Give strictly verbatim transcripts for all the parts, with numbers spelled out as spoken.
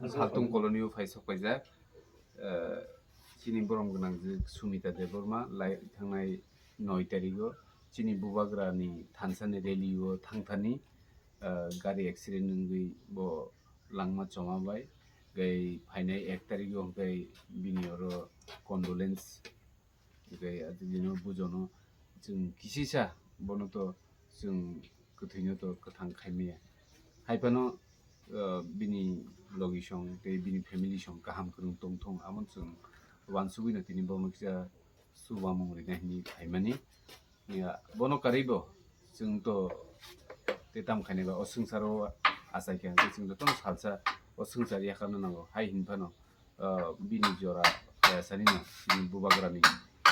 Chini Saltung colony o phai sok paijak. Eh, chini borom gwnang je Sumita Debbarma lai thangnai noi tarigo chini bubagra ni thansa ni rally o thangthani, eh, gari accident wngwi bo langma choma bai gai phainai ek tarigo hwnkhe bini oro condolence. Hwnkhe adino bujono chwng kisisa bono to chwng kwthwino to kwthang khaimaya. Haiphano, uh, bini logi song tei bini family song kaham kwrwng tongthung, amo chwng uansugwino tini bono kisa chubamung rina hinwi phaimani. Ya, bono karwibo chwng to tei tam khainai ba o swngcharo achaikha hwnkhe chwng jotono salsa o swngchar yakarna nango. Hai hinphano, ah, bini jora, ah, sanino bini bubagrani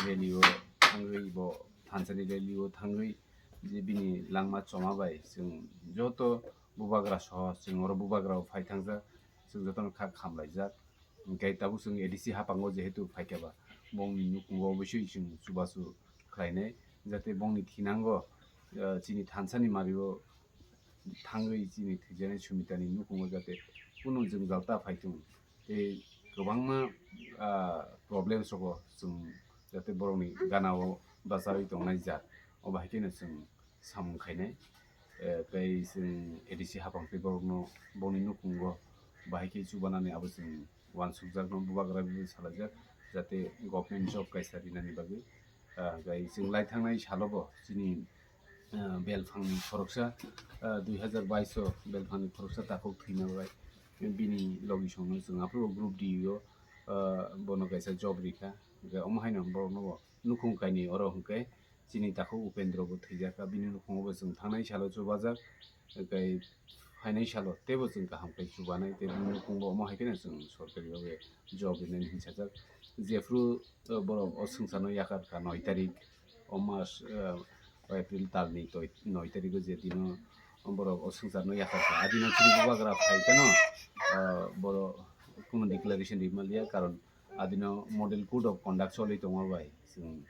rally o thangwi bo thansani rally o thangwi je bini langma choma bai chwng joto bubagra soho chwng oro bubagra o phai thangjak, chwng jotono kha khamlaijak. Hwnkhe tabuk chwng A D C haphango jehetu phaikha ba bongni nukhungo obosoi chwng chubachu khlainai, jate bongni thinango, ah, chini thansani mario thangwi chini thwijaknai Sumitani nukhungo jate kunu jwngjal ta phaitung tei kwbangma, ah, problems rogo chwng jate borokni ganao bachaui tongnai jat, obo hai kheno chwng samung khainai. Eh, tei chwng A D C haphang tei borokno bongni nukhungo bahai khe chubanani abo chwng uansukjakno bubagra bai salaijak, jate government job kaisa rinani bagwi. Ah, tei chwng lai thangnai salobo chini, ah, belphangni khoroksa, ah, dui hazar bais o belphangni khoroksa takhuk thwima bai bini logi songno chwng aphuru group D o, ah, bono kaisa job rikha. Hwnkhe omo haino borokno bo nukhung kainwi oro hwnkhe chini takhuk Upendra bo thwijak kha, bini nukhungo bo chwng thangnai salo chubajak, tei phainai salo teibo chwng kaham khe chubanai, tei bini nukhung bo omo hai kheno chwng sorkari o job rinani hinsajak. Jephru, eh, borok o swngcharno yakar kha noi tarik o mas, eh, April talni toi-, noi tarik o je dino borok o swngcharno yakar kha, a dino chini bubagra phai kheno, eh, borok kunu declaration rimaliya, karon a dino model code of conduct choli tongma bai chwng,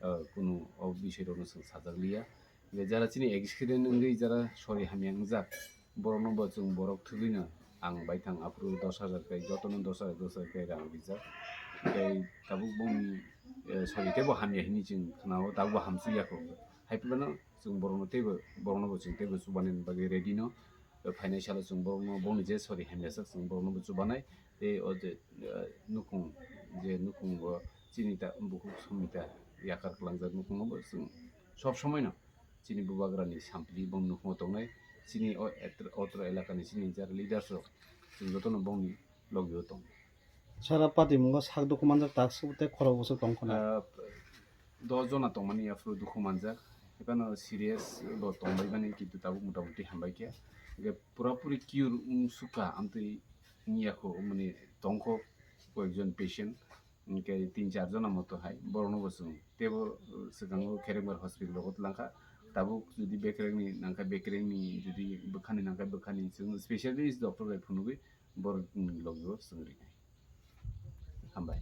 eh, kunu o bisoi rokno chwng sajak liya. Je jara chini accident wngwi jara sori hamya wngjak, borokno bo chwng borok thwgwino ang baithang aphuru dos hajar kai, jotono dos hajar, dos hajar kai rang rijak. Tei tabuk bongni, eh, sori teibo hamya hinwi chwng khna-o, tabukbo hamsukya kho. Hai phano chwng borokno teibo, borokno bo chwng teibo chubanani bagwi ready no. Phainai salo chwng borokno bongni je sori hamya sak chwng borokno bo chubanai. Tei o je, eh, nukhung, je nukhungo chini ta bukhuk Sumita yakar kwlangjak nukhuno bo chwng sob somoi no chini bubagrani sampli bong nukhuno tongnai, chini o etr-, otro elakani chini jara leaders rok chwng jotono bongni logi o tongo. Sara patimungo sak dukhu manjak tak sub tei khorok bwswk tong khna. Ah, dos jona tongmani aphuru dukhu manjak, ekheno serious bo tongbaimani kintu tabuk motamuti hambaikhe. Hwnkhe purapuri cure wng sukha amtwi wngya kho, mani tongkho koyekjon patient, hwnkhe tin char jona moto hai borokno bo chwng teibo, uh, swkango Kherekbar hospital rogo twlangkha. Tabuk jodi bekrengni nangkha, bekrengni jodi bwkhani nangkha, bwkhani chwng specialist doctor bai phunugwi borokni logi o chwng rinai. Hambai.